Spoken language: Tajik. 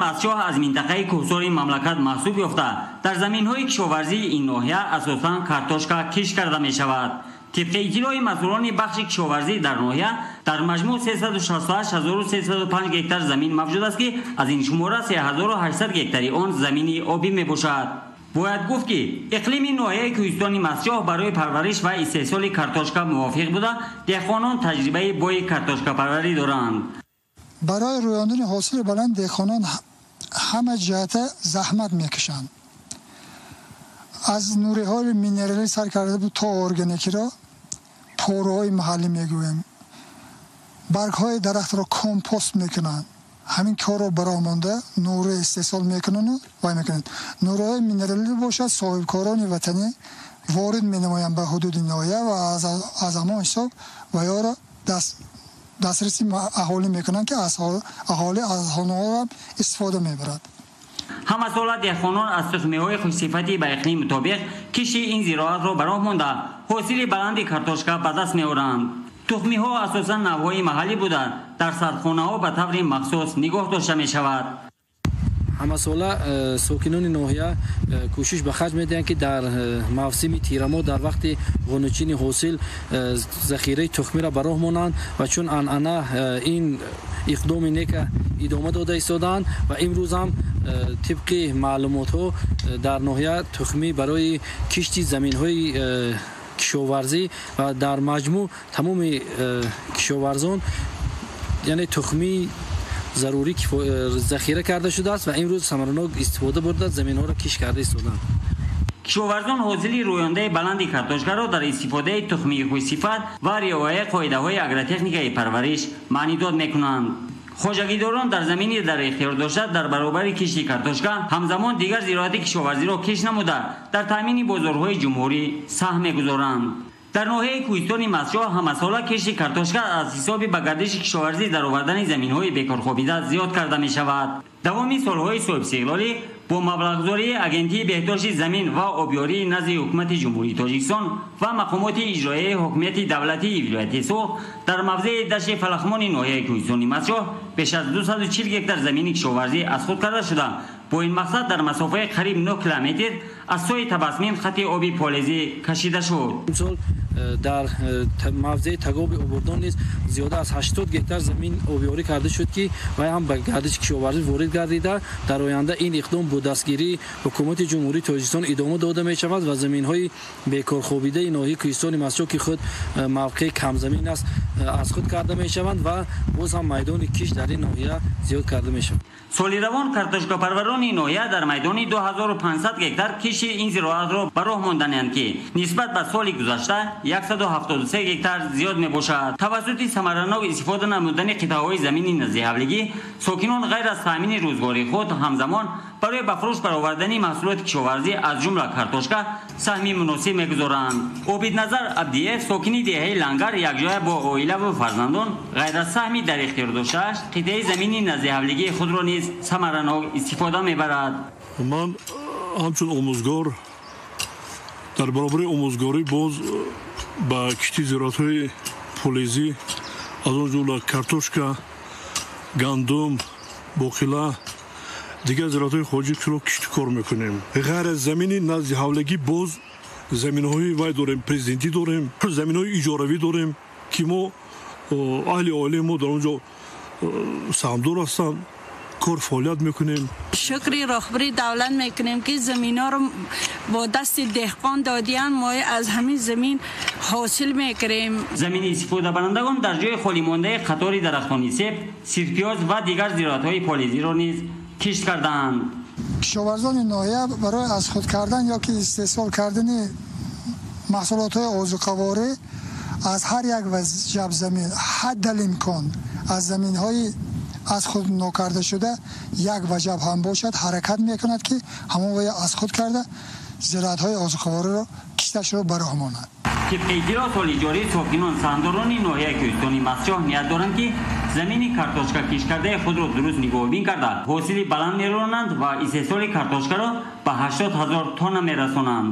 Мастчоҳ аз минтақаи кӯҳсори мамлакат маҳсуб ёфта, дар заминҳои кишоварзии ин ноҳия асосан картошка кишт карда мешавад. Тибқи иттилои масъулони бахши кишоварзӣ дар ноҳия дар маҷмӯъ 368305 гектар замин мавҷуд аст, ки аз ин шумора 3800 гектари он замини обӣ мебошад. Бояд гуфт, ки иқлими ноҳияи кӯҳистони Мастчоҳ барои парвариш ва истеҳсоли картошка мувофиқ буда, деҳқонон таҷрибаи бои картошкапарварӣ доранд. Барои рӯёндани ҳосили баланд деҳқонон ҳама ҷиҳата заҳмат мекашанд. Аз нуриҳои минералӣ сар карда буд то органикиро, порӯҳои маҳаллӣ мегӯем, баргҳои дарахтро компост мекунанд. Ҳамин корро бароҳ монда нури истеҳсол мекунану вай мекунанд. Нуриҳои минералӣ бошад, соҳибкорони ватанӣ ворид менамоянд ба ҳудуди ноҳия ва аз ҳамон ҳисоб ваёро дастраси аҳолӣ мекунанд, ки аҳолӣ аз онҳоам истифода мебарад. Ҳамасола деҳқонон аз тухмиҳои хушсифати ба иқлим мутобиқ кишти ин зироатро ба роҳ монда, ҳосили баланди картошка ба даст меоранд. Тухмиҳо асосан навъҳои маҳаллӣ буда, дар сардхонаҳо ба таври махсус нигоҳ дошта мешавад. Ҳамасола сокинони ноҳия кӯшиш ба харҷ медиҳанд, ки дар мавсими тирамоҳ, дар вақти ғунучини ҳосил, захираи тухмиро ба роҳ монанд ва чун анъана ин иқдоми нека идома дода истодаанд ва имрӯз ҳам тибқи маълумотҳо дар ноҳия тухмӣ барои кишти заминҳои кишоварзӣ ва дар маҷмӯъ тамоми кишоварзон, яъне тухмии зарурӣ захира карда шудааст ва имрӯз самаранок истифода бурда, заминҳоро кишт карда истодаанд. Кишоварзон ҳосили рӯёндаи баланди картошкаро дар истифодаи тухмии хушсифат ва риояи қоидаҳои агротехникаи парвариш маънидод мекунанд. Хоҷагидорон дар замини дар ихтиёр дошта дар баробари кишти картошка ҳамзамон дигар зироати кишоварзиро кишт намуда, дар таъмини бозорҳои ҷумҳурӣ саҳм мегузоранд. Дар ноҳияи кӯҳистони Мастчоҳ ҳамасола кишти картошка аз ҳисоби ба гардиши кишоварзӣ даровардани заминҳои бекорхобида зиёд карда мешавад. Давоми солҳои соҳибистиқлолӣ бо маблағгузории Агентии беҳдошти замин ва обёрии назди Ҳукумати Ҷумҳурии Тоҷикистон ва мақомоти иҷроияи ҳокимияти давлатии вилояти Суғд дар мавзеи дашти Фалахмони ноҳияи кӯҳистони Мастчоҳ беш аз 240 гектар замини кишоварзӣ аз худ карда шуда, бо ин мақсад дар масофаи қариб 9 километр аз сӯи Табасмин хати оби полезӣ кашида шуд. Имсол дар мавзеи Тагоби Обурдон низ зиёда аз 80 гектар замин обёрӣ карда шуд, ки вай ҳам ба гардиши кишоварзӣ ворид гардида, дар оянда ин иқдом бо дастгирии Ҳукумати Ҷумҳурии Тоҷикистон идома дода мешавад ва заминҳои бекорхобидаи ноҳияи кӯҳистони Мастчоҳ, ки худ мавқеи камзамин аст, аз худ карда мешаванд ва боз ҳам майдони кишт дар ин ноҳия зиёд карда мешавад. Соли равон картошкапарварони ноҳия дар майдони 2500 гектар кишти ин зироатро ба роҳ монданиянд, ки нисбат ба соли гузашта 173 гектар зиёд мебошад. Тавассути самаранок истифода намудани қитъаҳои замини наздиҳавлигӣ сокинон ғайр аз таъмини рӯзгори худ ҳамзамон барои ба фурӯш баровардани маҳсулоти кишоварзӣ, аз ҷумла картошка, саҳми муносиб мегузоранд. Обидназар Абдиев, сокини деҳаи Лангар, якҷоя бо оилаву фарзандон ғайр аз саҳми дар ихтиёр доштааш қитъаи замини наздиҳавлигии худро низ самаранок истифода мебарад. Ман ҳамчун омӯзгор дар баробари омӯзгорӣ боз ба кишти зироатҳои полезӣ, аз он ҷумла картошка, гандум, боқила, дигар зироатҳои хоҷии қишлоқ кишту кор мекунем. Ғайр аз замини назди ҳавлагӣ боз заминҳои вай дорем, президентӣ дорем, заминҳои иҷоравӣ дорем, ки мо аҳли оилаи мо дар он ҷо саҳмдор ҳастанд, кор фаъолият мекунем. Шукри роҳбари давлат мекунем, ки заминҳоро бо дасти деҳқон додиянд, мо аз ҳамин замин ҳосил мекунем. Замини истифодабарандагон дар ҷои холимондаи қатори дарахтони себ, сирпиёз ва дигар зироатҳои полезиро низ кишт кардаанд. Кишоварзони ноҳия барои аз худ кардан ё ки истеҳсол кардани маҳсулотҳои озуқаворӣ аз ҳар як ваҷаб замин ҳаддалимкон аз заминҳои аз худ нокарда шуда як ваҷаб ҳам бошад ҳаракат мекунад, ки ҳамон вая аз худ карда зироатҳои озуқавориро кишташро ба роҳ монад. Тибқи иттилоъ, соли ҷорӣ сокинон саҳмдорони ноҳияи кӯҳистони Мастчоҳ ният доранд, ки замини картошка кишткардаи худро дуруст нигоҳубин карда, ҳосили баланд меронанд ва истеҳсоли картошкаро ба 80 000 тонна мерасонанд.